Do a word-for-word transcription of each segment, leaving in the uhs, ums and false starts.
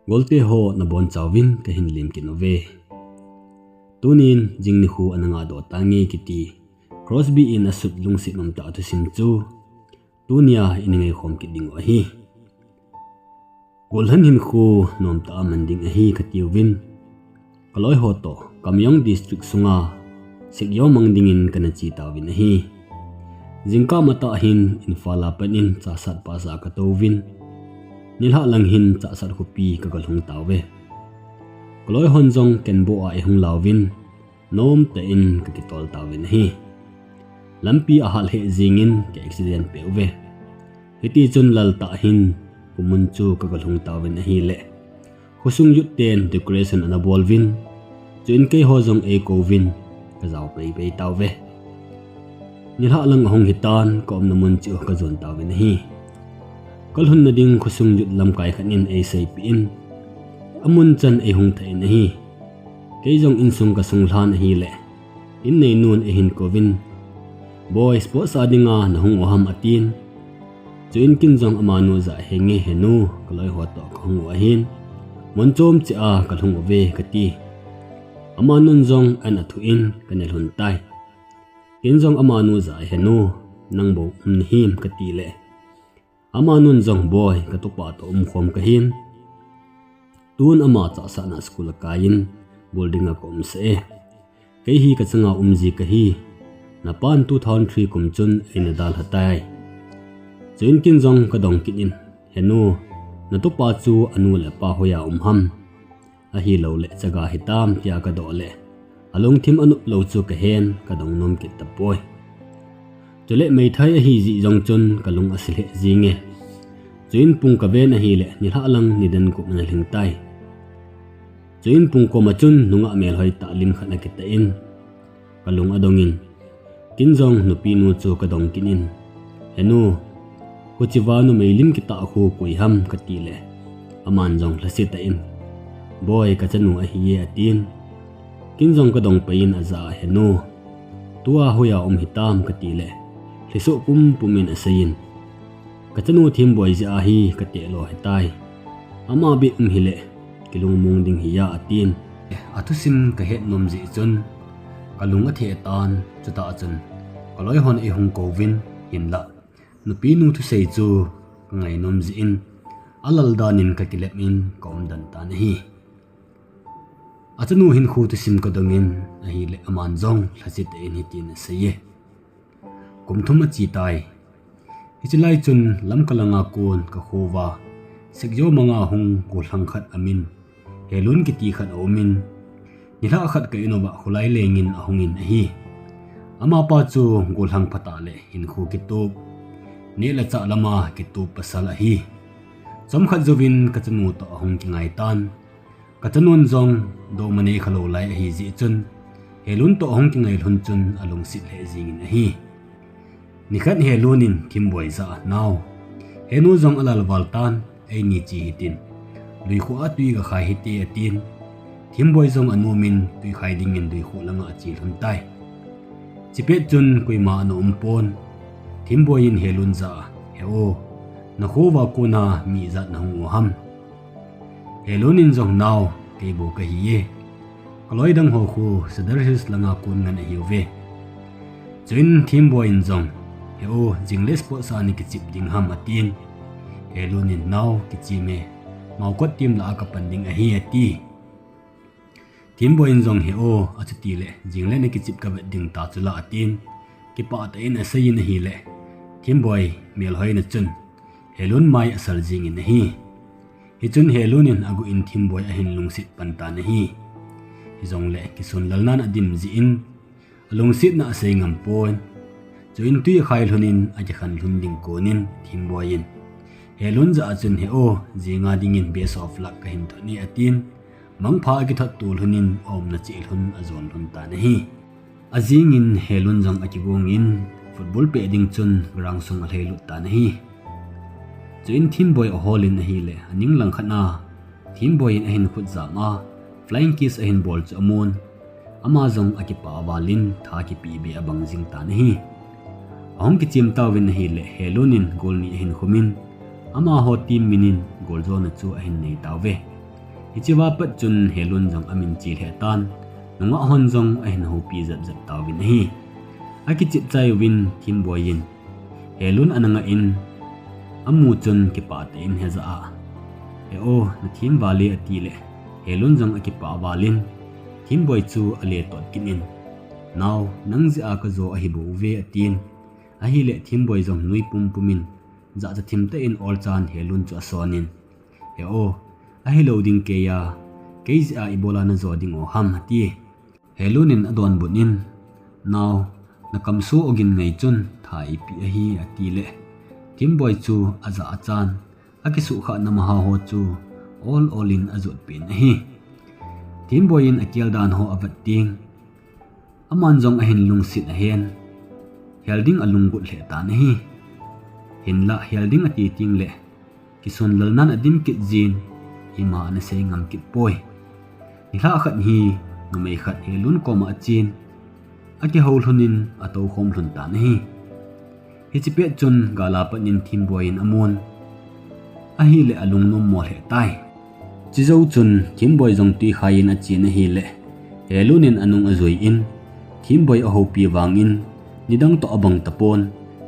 Golte ho nabonchauvin kahin lemkit uve. Tunin jing nikho ana ngahdoh tange kiti Crosby in asut lungset umtah thusim chu tunia ina ngaikhom kit dingu ahi. Gollhang hinkho nomtah a man ding ahi katiuvin, kaloiho toh Kamjong District sunga sikjo mang dingin kana che tauvin ahi. Jingkah matah hin Imphal a pat in Chassad Pass a katouvin, nilhah lang hin Chassad khopi kagalhung tauve. Kaloihon jong kenboh a eihung lauvin, nomtah in kakitol tauvin ahi. Lampi ahat lheh jengin ka accident peh uve. Hitichun laltah hin khomun chu kagalhung tauvin ahile, khosung youth ten decoration ana bolvin, chuin keiho jong eikouvin kajao peipei tauve. Nilhah lang ahung hitan, kaumna mun cheh u kajon tauvin ahi. Kalhunna ding khosung youth lamkai khat in eiseipeh in, amun chan eihung thah in ahi. Kei jong insung kasung lhan ahile, inneinun eihin kouvin, Boi, sports a dinga nahung u ham, atin. Chuin ken jong amanu jah, Henge henu, kaloiho toh kahung u ahin, mun chom cheh a kalhung uve, kati. Amanun jong an athuh in kanelhun tai. Ken jong amanu jah, Henu, nang bou um nahim, katile, amanun jong, Boi, katupa toh umkhom kahin. Tun ama Chassad a school akaiyin, boarding a kaumsah e. Kei hi kachanga umji kahi. Napan two thousand three kum chun eina dalha tai. Chuin ken jong kadong kit in, Henu, natupa chu anu le apa hoiya um ham? Ahilouleh chaga hitam, tia kadoh leh, alungthim anop lou chu kahen, kadong nom kit tapoi. Chule meithai ahijeh jong chun kalung ase lheh jenge. Chuin pung kaven ahile, nilhah lang nidan gup ana lhing tai. Chuin pung koma chun nungah melhoi tah lim khat akitah in, kalung adongin, ken jong nupinu chu kadong kit in, Henu, huchiva numei lim kitah khu koi ham, katile, aman jong lhasetah in, Boi, kachanu ahiye, atin. Ken jong kadong paiyin ajah a, Henu, tua hoiya um hitam, katile, lhisoh pumpum in aseiyin, Kachanu Thimboi jeh a hi kateh lo hitai. Ama beh um hile, kilungmong ding hiya, atin. Athusim kahet nom jeh chun kalung atheh tan, chutah chun kaloihon eihung kouvin, hinlah nupinu thusei chu kangai nom jeh in, alal danin kakilep in kaumden tan ahi. Achanu hinkho thusim kadongin ahile, aman jong lhasetah in hitin aseiye. Kum thum ache tai. Hiche lai chun Lamka langa kon kakhouva sikjo manga hung gollhang khat amin Helun kiti khat aumin, nilhah khat ka in uva kholai lengin ahungin ahi. Amapa chu gollhang phatah le hinkho kitup, neh le chah lama kitup pasal ahi. Chomkhat jouvin kachanu toh ahung kingai tan. Kachanun jong douma neikhalou lai ahijeh chun, Helun toh ahung kingailhun chun alungset lheh jengin ahi. Nikhat Helun in Thimboi jah a, Nao, Henu jong alal val tan, eini che hitin, luikhuh a twi gakhai hite, atin. Thimboi jong anomin twikhai dingin luikhuh langa achelhun tai. Chupet chun koima ana umpon. Thimboi in Helun jah a, He o, nakhouva kona mi ijat nahung u ham? Helun in jong, Nao, kei bou kahiye. Kaloi dang ho khu Sadar Hills langa kon ngen ahiuve. Chuin Thimboi in jong, He o, jingle sports a nakichep ding ham, atin. Helun in, Nao, kicheme, Maokot team lah a kapan ding ahi, ati. Thimboi in jong, He o, achutile jingle nakichep kavet ding ta chula, atin. Kipah tah in aseiyin ahile, Thimboi melhoina chun Helun mai asal jengin ahi. Hichun Helun in aguh in Thimboi ahin lungset pan tan ahi. Hijongle kisonlalnan adim jeh in alungsetna asei ngampon. Chuin twi akhailhun in akikhanlhun ding konin Thimboi in Helun jah a chun, He o, jinga dingin best of luck kahin thot e, atin. Mangpha akithot tolhun in aumna chehlun ajonlhun tan ahi. Ajingin Helun jong akigongin football peh ding chun ground sung alhailut tan ahi. Chuin Thimboi aholin ahile, aning langkhat a Thimboi in ahin khut jam a, flying kiss ahin bol chu amun. Ama jong akipah valin tha kipeh beh abang jing tan ahi. Ahung kichem tauvin ahile, Helun in goal ni ahin khumin, amaho team minin goal jona chu ahin nei tauve. Hichea pat chun Helun jong amin che lheh tan, nungah hon jong ahin houpi jep jep tauvin ahi. Akichep chai uvin Thimboi in Helun ana ngah in, amu chun kipah tah in hejah a, "He o, nathem val e," ati le, Helun jong akipah val in, Thimboi chu ale tot kit in, "Nao, nang jeh a kajo ahi bou ve," atin. Ahile Thimboi jong nui pumpum in, jahcha thim tah in olchan Helun chu ason in, "He o, ahilou ding kei a, kei jeh a ibola najo ding u ham," ati. Helun in adonbut in, "Nao, nakam so ogin ngai chun tha ipi ahi," ati le, Thimboi chu ajah achan, akisuhkhah na maha ho chu ol ol in ajot pen ahi. Thimboi in akel dan ho avet teng, aman jong ahin lungset ahen, hel ding alunggot lheh tan ahi. Hinlah hel ding ati teng le, kisun lal nan adim kit jin, ima ana sei ngam kit poi. Nilhah khat hi numei khat Helun koma achen, akihou lhun in atou khom lhun tan ahi. Hiche pet chun gal a pat in Thimboi in amun, ahile alungnom mo lheh tai. Chujou chun Thimboi jong twikhai in achen ahile, Helun in anung ajui in, Thimboi ahoupi vang in, nidang toh abang tapon,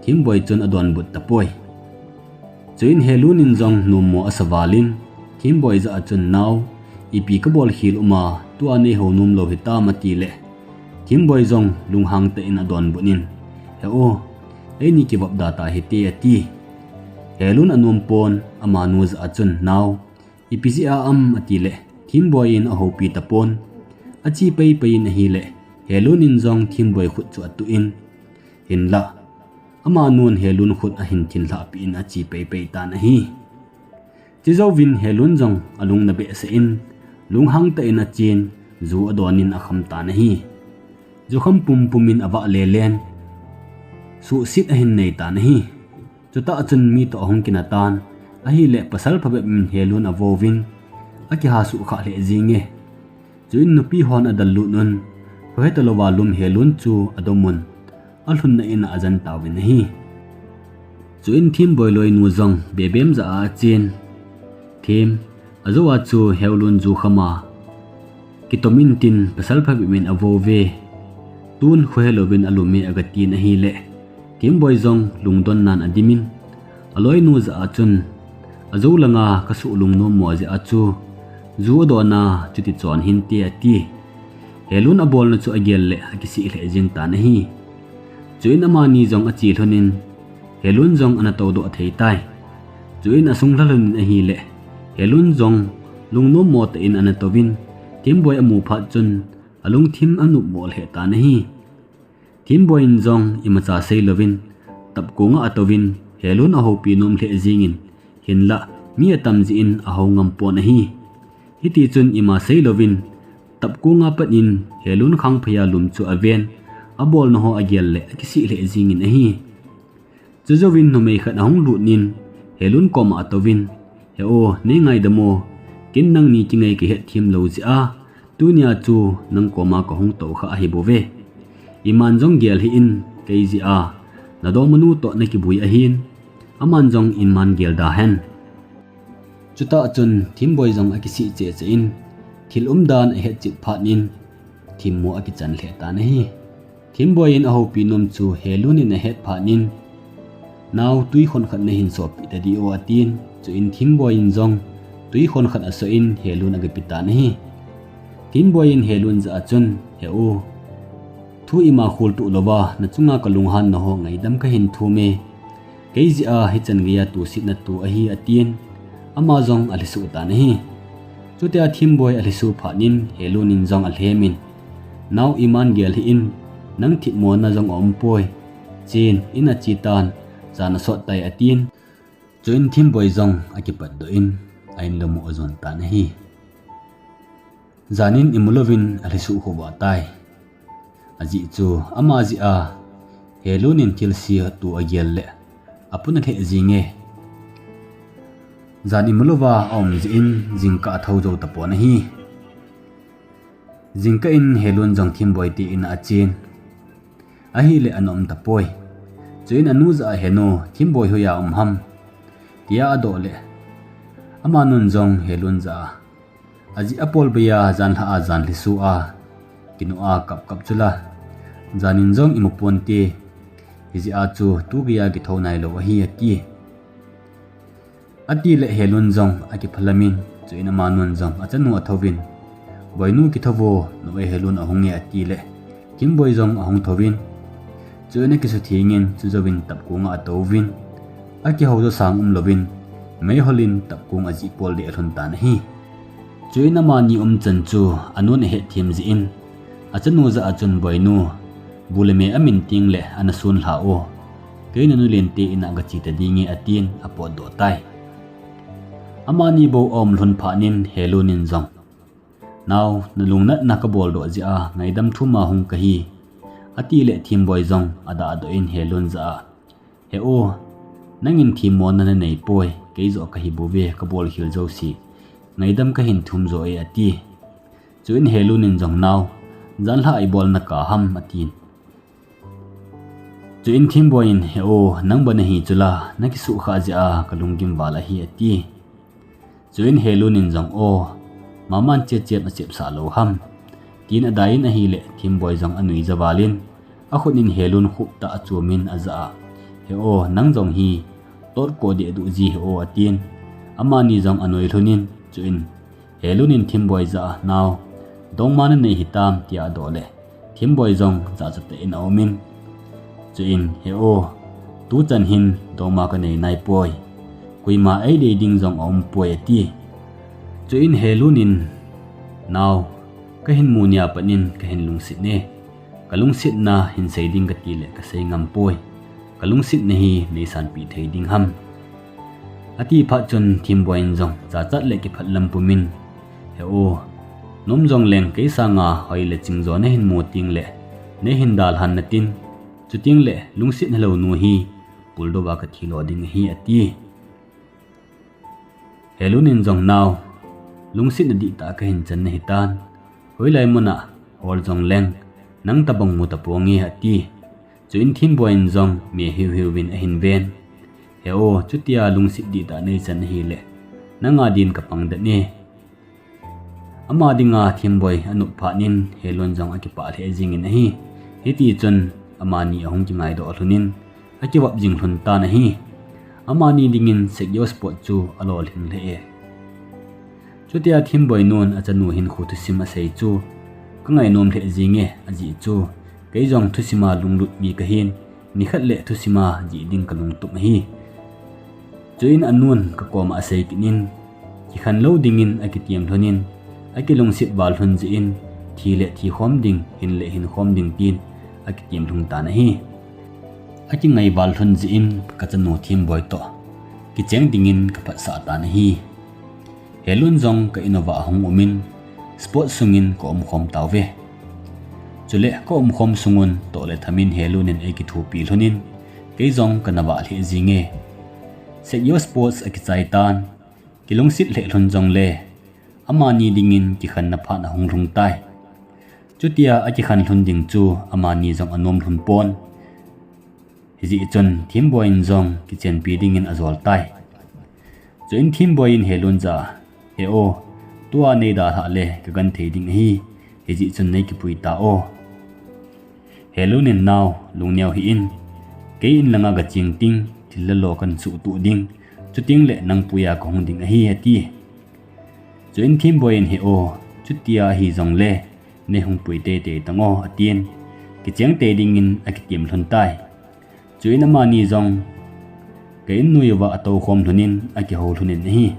Thimboi chun adonbut tapoi. Chuin Helun in jong nommo asa val in, Thimboi jah a chun, "Nao, ipi kabol khel um a, tua neihou nom lou hitam?" ati le, Thimboi jong lunghang tah in adonbut in, "He o, eini kivop da ta hite," ati. Helun anom pon, amanu jah a chun, "Nao, ipi jeh a ham?" ati le, Thimboi in ahoupi tapon. Ache pai pai in ahile, Helun in jong Thimboi khut chu atuh in, hinlah amanun Helun khut ahin thinlhah peh in ache pai pai tan ahi. Chujouvin Helun jong alung nabehseh in, lunghang tah in achen, ju adon in akham tan ahi. Ju kham pumpum in avah lelen, suhset ahin nei tan ahi. Chutah chun mi toh ahung kinah tan, ahile pasal phabep in Helun avouvin, akiha suhkhah lheh jenge. Chuin nupi hon adallut un, khohe talouva lum Helun chu adomun, alhunna in a ajan tauvin ahi. Chuin Thimboi loinu jong Bebem jah a achen, Thim, ajou a chu Helun ju kham a, kitom intin pasal phabep in avouve, tun khohe louvin alume, agatin ahile, Thimboi jong lungdon nan adimin, aloinu jah a chun, ajou langa kasuh lungnom mo jeh a chu, ju adon a, chuti chon hinte, ati. Helun abolna chu agel le akisih lheh jeng tan ahi. Chuin amani jong ache lhon in, Helun jong ana toudoh thei tai. Chuin asung lha lhon in ahile, Helun jong lungnom mo tah in ana touvin, Thimboi amu phat chun, alungthim anop mo lheh tan ahi. Thimboi in jong imacha seilouvin, tapkong a atouvin, Helun ahoupi nom lheh jengin, hinlah mi atam jeh in ahou ngam pon ahi. Hitichun ima seilouvin, tapkong a pat in Helun khangphei a lum chu aven, abolna ho agel le akisih lheh jengin ahi. Chujouvin numei khat ahung lut in, Helun koma atouvin, He o, nei ngaidam o, ken nangni kingai kahet them lou jeh a, tunia chu nang koma kahung tou kha ahi bouve. Iman jong gel hih in, kei jeh a nadongmanu toh nakibui ahin, aman jong iman gel da hen. Chutah chun Thimboi jong akisih cheh cheh in, thil umdan ahet chet phat in, themmo akichan lheh tan ahi. Thimboi in ahoupi nom chu Helun in ahet phat in, Nao, twikhon khat nahin sohpeh tadih o, atin. Chuin Thimboi in jong twikhon khat asoh in Helun agape tan ahi. Thimboi in Helun jah a chun, He u, thu ima kholtoh louva nachunga kalunghanna ho ngaidam kahin thum e. Kei jeh a hichan geiya tosetna to ahi, atin, ama jong alhisoh tan ahi. Chutia Thimboi alhisoh phat in Helun in jong alhem in, Nao, iman gel hih in, nang themmo na jong aumpoi. Chen, in a che tan, jan asot tai, atin. Chuin Thimboi jong akipatdoh in, a-in lam u ajon tan ahi. Jan in imu louvin alhisoh khovah tai. Ajeh chu ama jeh a Helun in thilse to agel le apuna lheh jenge. Jan imu louva aum jeh in jingkah athou jou tapon ahi. Jingkah in Helun jong Thimboi te in a achen. Ahile ana um tapoi. Chuin anu jah a, Henu, Thimboi hoiya um ham? tia adoh le, amanun jong Helun jah a, Ajih apol beiya janlhah a jan lhisu a, kinu a kap kap chu la, janin jong imu ponte, hijeh a chu tugei a kithou nailou ahi, ati. Atile Helun jong akiphalam in, chuin amanu'n jong achanu athouvin, Boinu, kithou vo, nu e, Helun ahung e, atile Thimboi jong ahung thouvin, chuin akisuthengin, chujouvin tapkong a atouvin, akihou jo sang umlouvin, meihol in tapkong ajih pol deh lhon tan ahi. Chuin amani umchan chu anu'n ahetthem jeh in, achanu jah a chun, Boinu, bu le me amin tengle ana sunlha o, kei nanu lente in a gache ta dinge, atin apotdoh tai. Amani bou aum lhon phat in Helun in jong, Nao, nalungnatna kaboldoh jeh a ngaidam thum a hung kahi, atile Thimboi jong adahdoh in Helun jah a, He o, nangin themmona nanei poi, keijoh kahi bouve, kabolkhel jouse ngaidam kahin thum jo e, ati. Chuin Helun in jong, Nao, janlhah a ibolna kaham, atin. Chuin Thimboi in, He o, nangba nahi chula, nakisuhkhah jeh a kalunggim val ahi, ati. Chuin Helun in jong, O, maman chetchet achepsah lou ham, tin adai in ahile Thimboi jong anuija val in, akhut in Helun khuptah a achom in ajah a, He o, nang jong hi totkoh deh duh ji hi o, atin. Amani jong anoi lhon in, chuin Helun in Thimboi jah a, Nao, dongma nanei hitam, tia adoh le Thimboi jong jachat tah in aum in, chuin, He o, tuchan hin dongma kanei naipoi, koima eidei ding jong aumpoi, ati. Chuin Helun in, Nao, kahin mu nia pat in kahin lungset e, kalungsetna hinsei ding katile kasei ngampoi, kalungsetna hi neisanpeh thei ding ham, ati phat chun Thimboi in jong jachat le kiphatlam pumin, He o, nom jongleng kei sanga hoi le chingjo nahin mu tengle neihin dalhan natin, chutengle lungset helou nu hi puldou a kathilo ding ahi, ati. Helun in jong, Nao, lungsetna dihtah kahin chan nahitan, hoilai muna hol jongleng nang tobang mu taponge, ati. Chuin Thimboi in jong me hiuhiu vin ahin ven, He o, chutia lungset dihtah neichan ahile nanga din kapang den e. Ama dinga Thimboi anop phat in Helun jong akipah lheh jingin ahi. Hitichun amani ahung kingaidoh lhon in akivop jing lhon tan ahi. Amani dingin Sekyo Sport chu alolhing lheh e. Chutia Thimboi nu'n achanu hinkho thusim asei chu kangainom lheh jinge, ajeh chu kei jong thusima lunglut mi kahin, nikhat le thusima jih ding kalungtup ahi. Chuin anu'n kakoma asei kit in, kikhen lou dingin akitiem lhon in, akilungset val lhon jeh in, thi le thikhom ding, hin le hinkhom ding tin akitiem lhon tan ahi. Akingai val lhon jeh in kachanu Thimboi toh kicheng dingin kaphatsah tan ahi. Helun jong ka in uva ahung umin, sport sungin kaumkhom tauve. Chule kaumkhom sungun toh le thamin Helun in eikithopi lhonin, kei jong kana vah lheh jinge. Sekyo Sports akichai tan, kilungset lheh lhon jongle, amani dingin kikhenna phat ahung lhung tai. Chutia akikhen lhon ding chu amani jong anom lhon pon. Hijeh chun Thimboi in jong kichenpi dingin ajol tai. Chuin Thimboi in Helun jah a, He o, tua neidalhah le kagenthei ding ahi, hijeh chun neikipui ta o. Helun in, Nao, lungneo hih in, kei in langa gacheng ting, thil le lo kahin suhtuh ding, chutengle nang puiya kahung ding ahi, ati. Chuin Thimboi in, He o, chutia ahi jongle neihung pui teitei tan o, atin, kicheng tei dingin akitiem lhon tai. Chuin amani jong ka innoi uva atoukhom lhonin akihou lhonin ahi.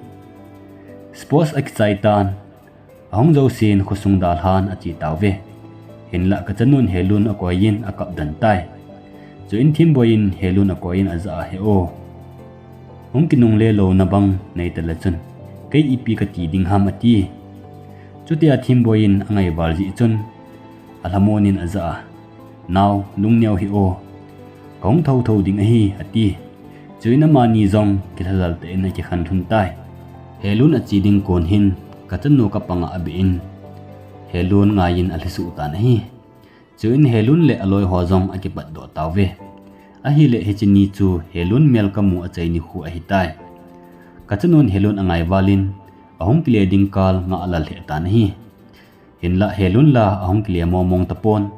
Sports akichai tan, ahung jousen khosung dalhan ache tauve. Hinlah kachanun Helun akoiyin akap den tai. Chuin Thimboi in Helun akoiyin ajah a, He o, hung kinungle louna bang neita le chun kei ipi kati ding ham, ati. Chutia Thimboi in angaival jeh chun alhamon in ajah a, Nao, lungneo hih o, kahung thouthou ding ahi, ati. Chuin amani jong kilhalal tah in akikhen lhon tai. Helun ache ding kon hin kachanu kapanga abeh in Helun ngaiyin alhisuh tan ahi. Chuin Helun le aloiho jong akipatdoh tauve. Ahile hiche ni chu Helun mel kamu achai nikho ahitai. Kachanun Helun angaivalin, ahung kile ding kal ngah lal lheh tan ahi. Hinlah Helun la ahung kile mong mong tapon,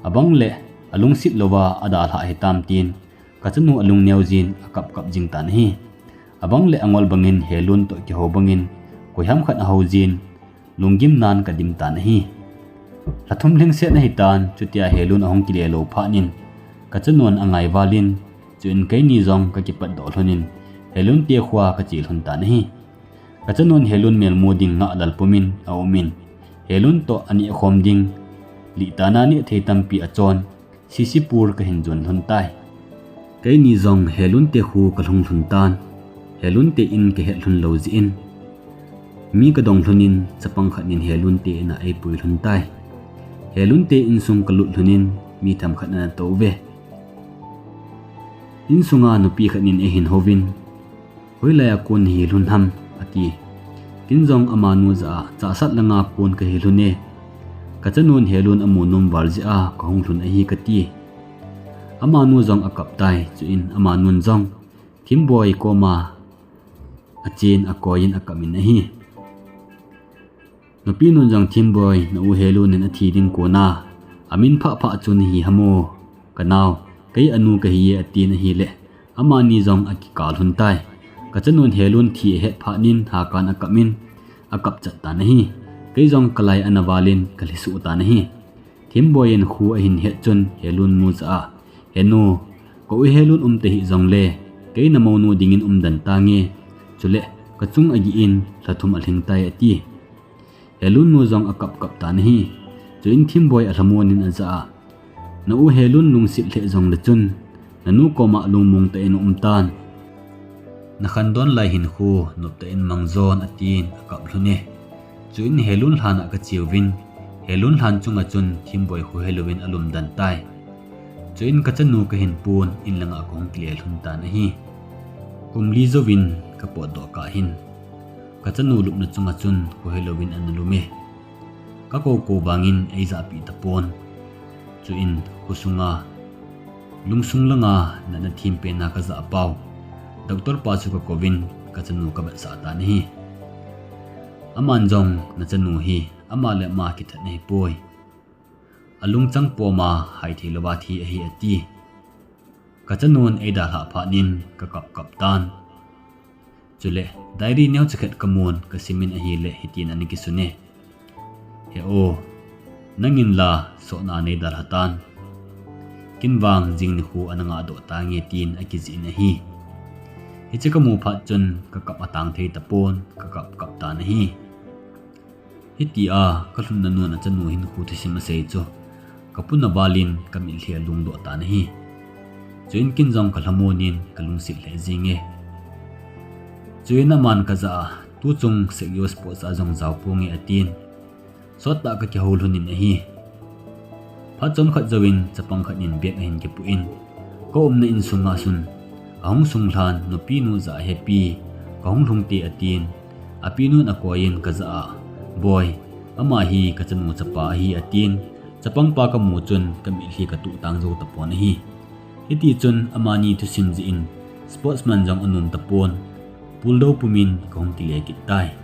abang le alungset louva adalhah hitam tin, kachanu alungneo jin akap kap jing tan ahi. Abang le angol bangin Helun toh kihou bangin, koiham khat ahou jin, lunggim nan kadim tan ahi. Lhathum lhingset ahitan, chutia Helun ahung kile lou phat in, kachanun angai valin, chuin keini jong kakipat doh lhonin, Helun te khoa kache lhon tan ahi. Kachanun Helun melmu ding ngah lal pumin aumin, Helun toh aneh khom ding, lihtana neh thei tampi achon, Sisipur kahin jon lhon tai. Keini jong Helun te kho kalhung lhon tan, Helun te in kahet lhon lou jeh in, mi kadong lhonin chapang khat in Helun te in a eipui lhon tai. Helun te insung kalut lhonin mi themkhat ana tou ve. Insunga nupi khat in eihin houvin, Hoilai a kon nahi lhon ham, ati. Ken jong amanu jah a, chahsat langa kon kahi lhon e. Kachanun Helun amu nom val jeh a kahung lhon ahi kati. Amanu jong akap tai, chuin amanun jong Thimboi koma achen akoiyin akap in ahi. Nupinun jong Thimboi, na u Helun in athi ding kona, amin phah phah chu nahi ham o, kanao, kei anu kahi e atin ahileh, amani jong akikal lhon tai. Kachanun Helun thi ahet phat in hakan akap in, akap chat tan ahi. Kei jong kalai ana valin kalhi suh tan ahi. Thimboi in kho ahin het chun Helun nu jah a, He nu, ka u Helun um tahih jongle, kei na mounu dingin um den tange. Chuleh, kachung agih in lhathum alhing tai ati. Helun nu jong akap kap tan ahi. Chuin Thimboi alhamon in ajah a, Na u Helun lungset lheh jongle chun, nanu koma lungmong tah in um tan. Na khandon lai hinkho nop tah in mang jon atin akap lhon e. Chuin Helun lhan a kacheuvin, Helun lhan chunga chun Thimboi kho helouvin alum den tai. Chuin kachanu kahin pon in langa kahung kile lhon tan ahi. Kum li jouvin kapotdoh kah hin, kachanu lupna chunga chun kho helouvin ana lum e. Kakou kou vangin eijahpeh tapon. Chuin khosunga, lungsung langa natna thempen a kajah pau doctor pa chu kakouvin kachanu kavetsah tan ahi. Aman jong, Nachanu hi ama le ama kithat ahipoi. Alungchang poma haithei louva thi ahi ati. Kachanun eidalhah phat in kakap kap tan. Chuleh, diary neocha khat kamun kasimin ahileh hitin ana kisun e, He o, nangin la sotna neidalha tan. Ken vang jing nikho ana ngahdoh tange tin akijih in ahi. Hiche kamu phat chun kakap atang thei tapon, kakap kap tan ahi. Hitia kalhunna nun achanu hinkho thusim asei chu kapuna valin kamitlhi alungdoh tan ahi. Chuin ken jong kalhamon in kalungset lheh jenge. Chuin aman kajah a, Tuchung Sekyo Sports a jong jao ponge atin. Sottah kakihou lhonin ahi. Phat chomkhat jouvin chapang khat in bag ahin kipoh in, kaumna insunga chun ahung sunglhan nupinu jah a, Hepi, kahung lhungte atin. Apinun akoiyin kajah a, Boi, ama hi kachanu chapa ahi atin. Chapangpa kamu chun kamitlhi katuh tang jou tapon ahi. Hitichun amani thusim jeh in sportsman jong anom tapon, puldou pumin kahung kile kit tai.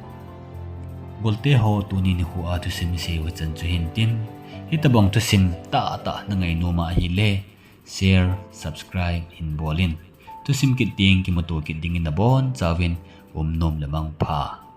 Golte ho, tuni nikho a thusim isei u hichan chu hintin, hitobang thusim tahtah nangai nom a ahile share, subscribe hin bolin, thusim kit teng kimuto kit dingin nabonchauvin umnom le mangpha.